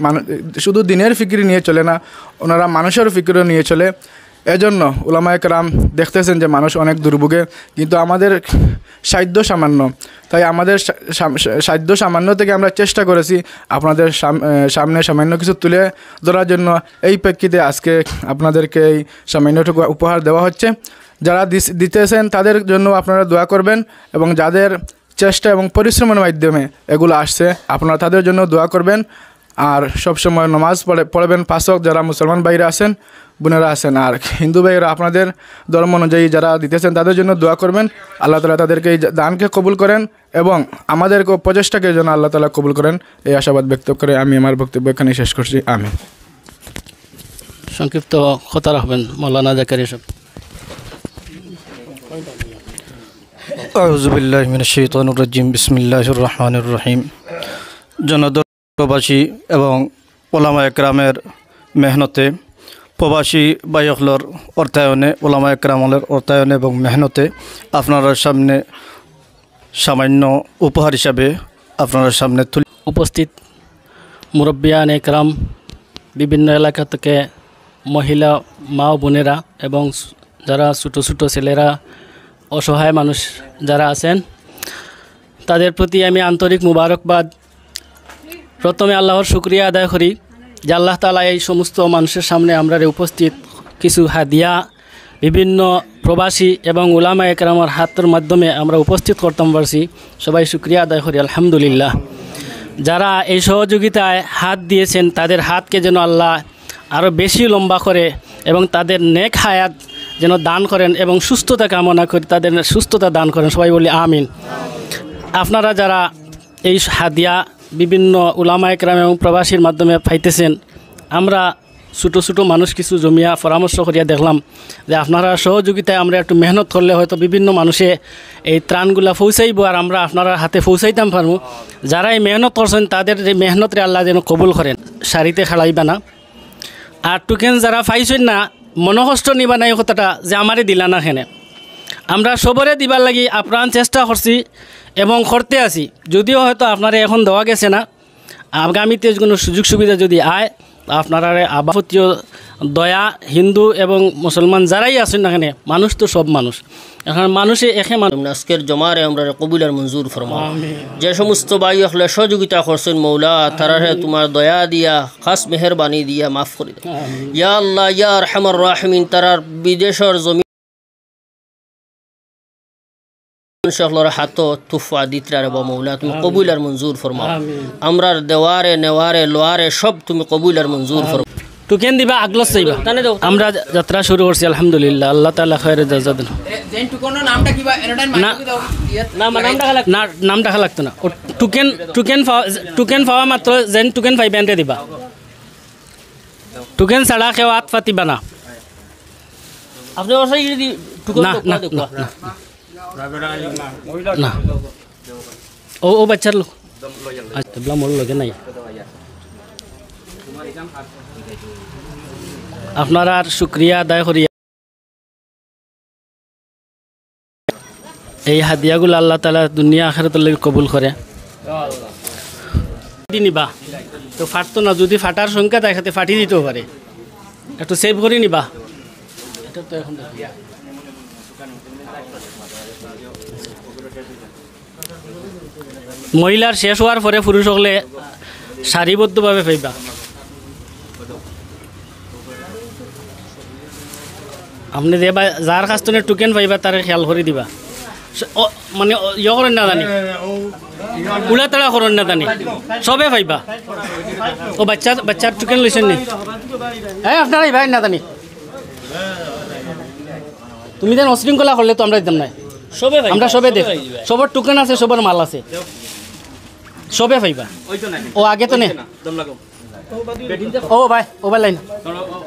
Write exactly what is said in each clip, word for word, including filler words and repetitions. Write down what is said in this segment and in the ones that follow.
মানু-, শুধু দিনের ফিকির নিয়ে চলে না, ওনারা মানুষের ফিকিরও নিয়ে চলে। এজন্য উলামায়ে কেরাম দেখতেছেন যে মানুষ অনেক দুর্ভোগে, কিন্তু আমাদের সাধ্য সামান্য, তাই আমাদের সা-, সাম-, সাধ্য সামান্য থেকে আমরা চেষ্টা করেছি আপনাদের সাম-, এ, সামনে সামান্য কিছু তুলে ধরার জন্য। এই প্রেক্ষিতে আজকে আপনাদেরকে এই সামান্যটুকু উপহার দেওয়া হচ্ছে। যারা দিস-, দিতেছেন তাদের জন্য আপনারা দোয়া করবেন, এবং যাদের চেষ্টা এবং পরিশ্রমের মাধ্যমে এগুলো আসছে, আপনারা তাদের জন্য দোয়া করবেন। আর সবসময় নামাজ পড়ে, পড়বেন পাঁচ ওয়াক্ত, যারা মুসলমান ভাইরা আছেন, বোনেরা আছেন, আর হিন্দু ভাইরা আপনাদের ধর্ম অনুযায়ী যারা দিতেছেন তাদের জন্য দোয়া করবেন। আল্লাহ তাআলা তাদেরকে এই দানকে কবুল করেন এবং আমাদের কো-, প্রচেষ্টাকে যেন আল্লাহ তাআলা কবুল করেন, এই আশাবাদ ব্যক্ত করে আমি আমার বক্তব্য এখানে শেষ করছি। আমিন। সংক্ষিপ্ত কথা রাখবেন মৌলানা জাকারিয়া সাহেব। আউযু বিল্লাহি মিনাশ শাইতানির রাজিম। বিসমিল্লাহির রহমানির রহিম। জনদর প্রবাসী এবং ওলামা একরামের মেহনতে, প্রবাসী ভাই অকলর অর্থায়নে, ওলামা একরাম অকলর অর্থায়নে এবং মেহনতে আপনারার সামনে সামান্য উপহার হিসাবে আপনারার সামনে তুলি। উপস্থিত মুরব্বিয়ান একরাম, বিভিন্ন এলাকা থেকে মহিলা মা ও বোনেরা এবং যারা ছোট ছোট ছেলেরা, অসহায় মানুষ যারা আছেন, তাদের প্রতি আমি আন্তরিক মুবারকবাদ। প্রথমে আল্লাহর শুকরিয়া আদায় করি যে আল্লাহ তাআলা এই সমস্ত মানুষের সামনে আমরারে উপস্থিত কিছু হাদিয়া বিভিন্ন প্রবাসী এবং উলামা একরামর হাতের মাধ্যমে আমরা উপস্থিত করতাম পারছি। সবাই শুকরিয়া আদায় করি, আলহামদুলিল্লাহ। যারা এই সহযোগিতায় হাত দিয়েছেন, তাদের হাতকে যেন আল্লাহ আরও বেশি লম্বা করে এবং তাদের নেক হায়াত যেন দান করেন এবং সুস্থতা কামনা করি, তাদের সুস্থতা দান করেন। সবাই বলি আমিন। আপনারা যারা এই হাদিয়া বিভিন্ন উলামা একরাম এবং প্রবাসীর মাধ্যমে পাইতেছেন, আমরা ছোট ছোট মানুষ কিছু জমিয়া পরামর্শ করিয়া দেখলাম যে আপনারা সহযোগিতায় আমরা একটু মেহনত করলে হয়তো বিভিন্ন মানুষে এই ত্রাণগুলা পৌঁছাইবো আর আমরা আপনারার হাতে পৌঁছাইতাম পারবো। যারা এই মেহনত করছেন তাদের এই মেহনতরে আল্লাহ যেন কবুল করেন। সারিতে খাড়াইবা না। আর টোকেন যারা পাইছেন না, মনোকষ্ট নিবা না এই কথাটা যে আমারে দিলা না কেনে। আমরা সবরে দিবার লাগি আপ্রাণ চেষ্টা করছি এবং করতে আছি, যদিও হয়তো আপনারে এখন দেওয়া গেছে না। আগামীতে কোনো সুযোগ সুবিধা যদি আয়, আপনারারে আবার প্রতিও দয়া, হিন্দু এবং মুসলমান যারাই আছেন না কেনে, মানুষ তো সব মানুষ, এখন মানুষে একে মানুষ। আজকের জমারে আমরারে কবুল আর মঞ্জুর ফরমাও। আমিন। যে সমস্ত ভাই অকলে সহযোগিতা করছেন মৌলা, তারারে তোমার দয়া দিয়া, খাস মেহেরবানি দিয়া মাফ করে দাও। আমিন। ইয়া আল্লাহ, ইয়া আরহামার রাহিমিন, তারার বিদেশর জমি সকলর হাতো তুফা দিতরা রে বা মৌলা, তুমি কবুল আর মঞ্জুর ফরমাও। আমিন। আমরার দেওয়ারে, নেওয়ারে, লোয়ারে সব তুমি কবুল আর মঞ্জুর ফরমাও। টোকেন দিবা, আগলস চাইবা। আমরা যাত্রা শুরু করছি, আলহামদুলিল্লাহ, আল্লাহ তাআলা খয়রে জাযা দেন। না, নাম ডাকা লাগতো না। ও টোকেন, টোকেন পাওয়া, টোকেন পাওয়া মাত্র যেন টোকেন পাইবা এনরে দিবা। টোকেন ছাড়া কেউ আত পাতিবা না। আপনি অবশ্যই যদি টোকেন না, দেওয়া, না, দেওয়া। না, না। না। ও, ও বাচ্চার লোক। আচ্ছা, এবলা মোর লগে নাই। আপনারার শুকরিয়া আদায় করি। এই হাদিয়াগুলো আল্লাহ তাআলা দুনিয়া আখিরাতর লাগি কবুল করে। দি নিবা। তো ফাটতো না, যদি ফাটার শঙ্কা থাকে, তে ফাটি দিতেও পারে। একটু সেভ করি নিবা। এটা তো এখন দেখো। মহিলার শেষ হওয়ার পরে পুরুষ হকলে সারিবদ্ধভাবে পাইবা। আপনি যে বা-, যার কাছ থেকে টোকেন পাইবা, তারে খেয়াল করি দিবা। স-, ও, মানে, ও, ইয়ে করেন না জানি, উড়াতাড়া করেন না জানি, সবে পাইবা। ও বাচ্চা, বাচ্চার টোকেন লইছেন নি? হ্যাঁ, আপনারাই ভাই না জানি। তুমি যেন অশৃঙ্খলা করলে তো আমরা দিতাম না। সবে পাইবা, আমরা সবে দেখ, সবে পাইবা। সবার টোকেন আছে, সবার মাল আছে, সবে পাইবা। ওই তো নাকি? ও আগে তো নে। ওই তো না, দম লাগাও। ও ভাই, ও ভাই লাইন।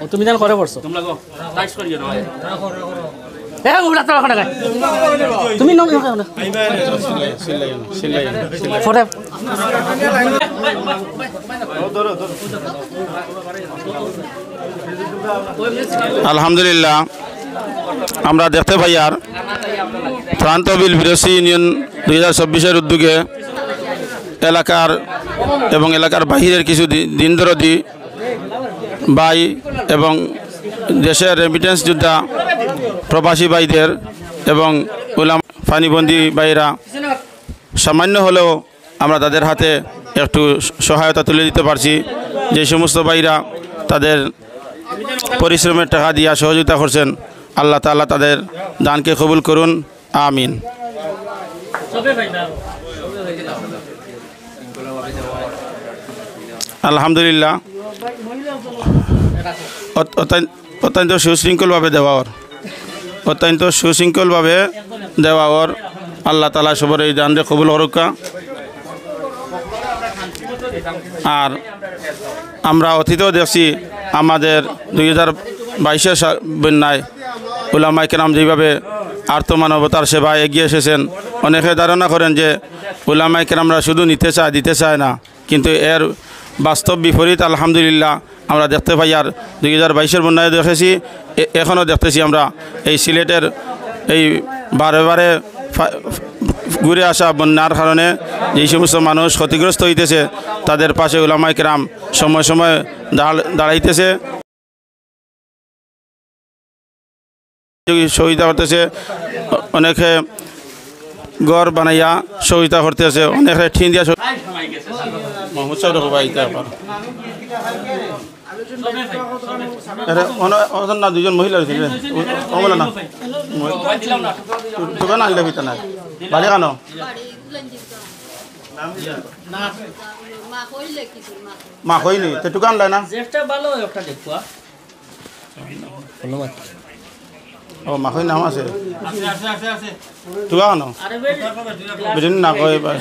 ও তুমি যেন করে পড়ছো। দম লাগাও। টাইট করিও না ভাই। এ, উড়া তো রাখো না ভাই। তুমি নম, নম, নম। পরে। আলহামদুলিল্লাহ, আমরা দেখতে পাইয়ার প্রাণ তহবিল বিরসি ইউনিয়ন দুই হাজার চব্বিশের উদ্যোগে এলাকার এবং এলাকার বাহিরের কিছু দি- দিন দরদি ভাই এবং দেশের রেমিটেন্স যোদ্ধা প্রবাসী ভাইদের এবং উলামা পানিবন্দী ভাইরা সামান্য হলেও আমরা তাদের হাতে একটু সহায়তা তুলে দিতে পারছি। যে সমস্ত ভাইরা তাদের পরিশ্রমের টাকা দিয়া সহযোগিতা করছেন, আল্লাহ তাআলা তাদের দানকে কবুল করুন, আমিন। আলহামদুলিল্লাহ, অত- অত্যন্ত সুশৃঙ্খলভাবে দেওয়া অর, অত্যন্ত সুশৃঙ্খলভাবে দেওয়া অর। আল্লাহ তাআলা সবর এই দানরে কবুল করুক্কা। আর আমরা অতীতেও দেখছি, আমাদের দুই হাজার বাইশের সা- বন্যায় উলামায়ে কেরাম যেভাবে আর্ত মানবতার সেবায় এগিয়ে এসেছেন, অনেকে ধারণা করেন যে উলামায়ে কেরামরা শুধু নিতে চায়, দিতে চায় না, কিন্তু এর বাস্তব বিপরীত। আলহামদুলিল্লাহ, আমরা দেখতে পাই, আর দুই হাজার বাইশের বন্যায় দেখেছি, এ- এখনও দেখতেছি আমরা এই সিলেটের এই বারে বারে ফা- ঘুরে আসা বন্যার কারণে যেই সমস্ত মানুষ ক্ষতিগ্রস্ত হইতেছে, তাদের পাশে উলামায়ে কেরাম সময় সময় দাঁড়- দাঁড়াইতেছে, সহযোগিতা করতেছে, অনেকে ঘর বানাইয়া সহযোগিতা করতেছে, অনেকে টিন দিয়া সহ- মোহাম্মদ সাহেব রে, কবাই আইতা একবার। আরে, অন-, অন না, দুইজন মহিলা হয়েছে রে। ও-, ও বলে না। দোকান আনলে হইতা না। বাড়ি কানো? মা কইনি, তো দোকান লাই না? যেটা ভালো হয় ওটা দেখো, আ? ধন্যবাদ। ও, মাখই নাম আছে। তুগা কানো? আরে বেটি। বেটি না কয় বা।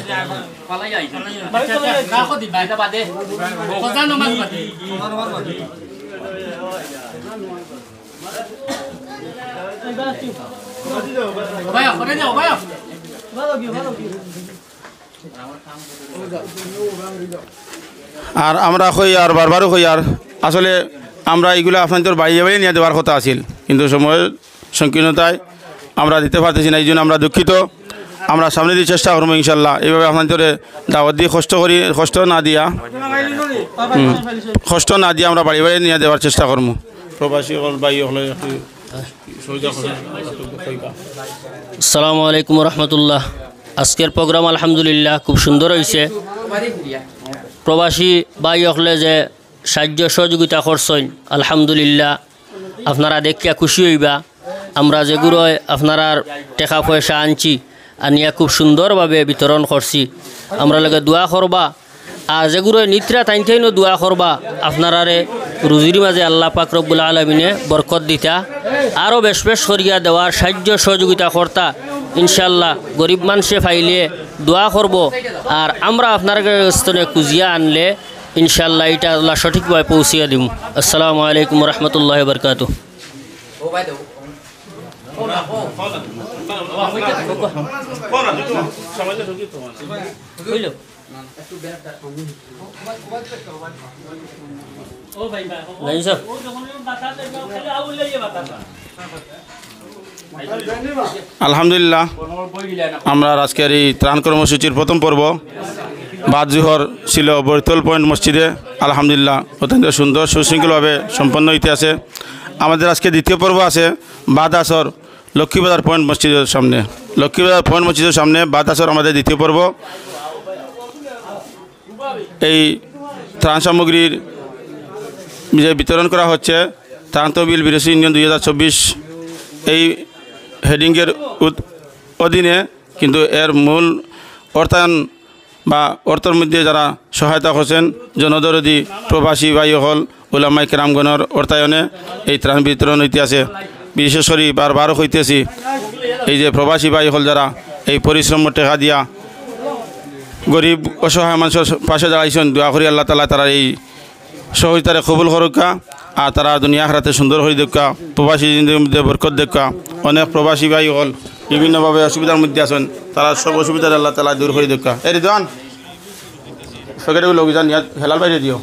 আর আমরা কই আর বারবারও কই আর, আসলে আমরা ইগুলা আপনাইনতর বাড়ি বাড়ি নিয়া দেওয়ার কথা আছিল, কিন্তু সময়ের সংকীর্ণতায় আমরা দিতে পারতেছি না, এই জন্য আমরা দুঃখিত। আমরা সামনে দিয়ে চেষ্টা করবো ইনশাল্লাহ, এইভাবে আপনাইনতরে দাওয়াত দিয়ে কষ্ট করি, কষ্ট না দিয়া, হুম, কষ্ট না দিয়া আমরা বাড়ি বাড়ি নিয়া দেওয়ার চেষ্টা করবো। প্রবাসী অকল ভাই অকলে একটু সহযোগিতা করবেন। আসসালামু আলাইকুম রহমতুল্লাহ। আজকের প্রোগ্রাম আলহামদুলিল্লাহ খুব সুন্দর হইছে। প্রবাসী ভাই অকলে যে সাহায্য সহযোগিতা করছইন, আলহামদুলিল্লাহ, আপনারা দেখিয়া খুশি হইবা। আমরা যেগুলোয় আপনারার টেকা পয়সা আনছি, আনিয়া খুব সুন্দরভাবে বিতরণ করছি। আমরা লগে দোয়া করবা, আর যেগুলোয় নিতরা তাইনতাইনও দোয়া করবা, আপনারারে রুজির মাঝে আল্লাহ পাক রব্বুল আলমিনে বরকত দিতা, আরও বেশ বেশ করিয়া দেওয়ার সাহায্য সহযোগিতা করতা। ইনশাআল্লাহ গরিব মানষে পাইলে দোয়া করবো, আর আমরা আপনার কাছ থেকে খুজিয়া আনলে ইনশাআল্লাহ এটা আল্লাহ সঠিকভাবে পৌঁছিয়া দিমু। আসসালামু আলাইকুম রহমতুল্লাহ বরকাত। আলহামদুলিল্লাহ, আমরা আজকের এই ত্রাণ কর্মসূচির প্রথম পর্ব বাদ জোহর ছিল বৈতল পয়েন্ট মসজিদে। আলহামদুলিল্লাহ, অত্যন্ত সুন্দর সুশৃঙ্খলভাবে সম্পন্ন হইতে আছে। আমাদের আজকে দ্বিতীয় পর্ব আছে বাদ আসর লক্ষ্মীবাজার পয়েন্ট মসজিদের সামনে। লক্ষ্মীবাজার পয়েন্ট মসজিদের সামনে বাদ আসর আমাদের দ্বিতীয় পর্ব। এই ত্রাণ সামগ্রীর যে বিতরণ করা হচ্ছে, ত্রাণ তহবিল বিরোধী ইউনিয়ন দুই হাজার চব্বিশ, এই হেডিংয়ের উদ- অধীনে, কিন্তু এর মূল অর্থায়ন বা অর্থর মধ্যে যারা সহায়তা করছেন, জনদরদি প্রবাসী ভাই অকল, উলামায়ে কেরামগণর অর্থায়নে এই ত্রাণ বিতরণ হইতে আছে। বিশেষ করি বারবার কইতেছি, এই যে প্রবাসী ভাই অকল যারা এই পরিশ্রম টেকা দিয়া গরিব অসহায় মানুষের পাশে দাঁড়াইছেন, দোয়া করি আল্লাহ তাআলা তারা এই সহযোগিতারে কবুল করুক্কা, আর তারা দুনিয়া আখেরাতে সুন্দর করি দেউক্কা, প্রবাসী জিন্দেগির মধ্যে বরকত দেউক্কা। অনেক প্রবাসী ভাই অকল বিভিন্নভাবে অসুবিধার মধ্যে আছেন, তারা সব অসুবিধারে আল্লাহ তাআলা দূর করি দেউক্কা। এ রিদওয়ান, প্যাকেটগুলো অভিযান নিয়ে হেলাল বাইরে দিও।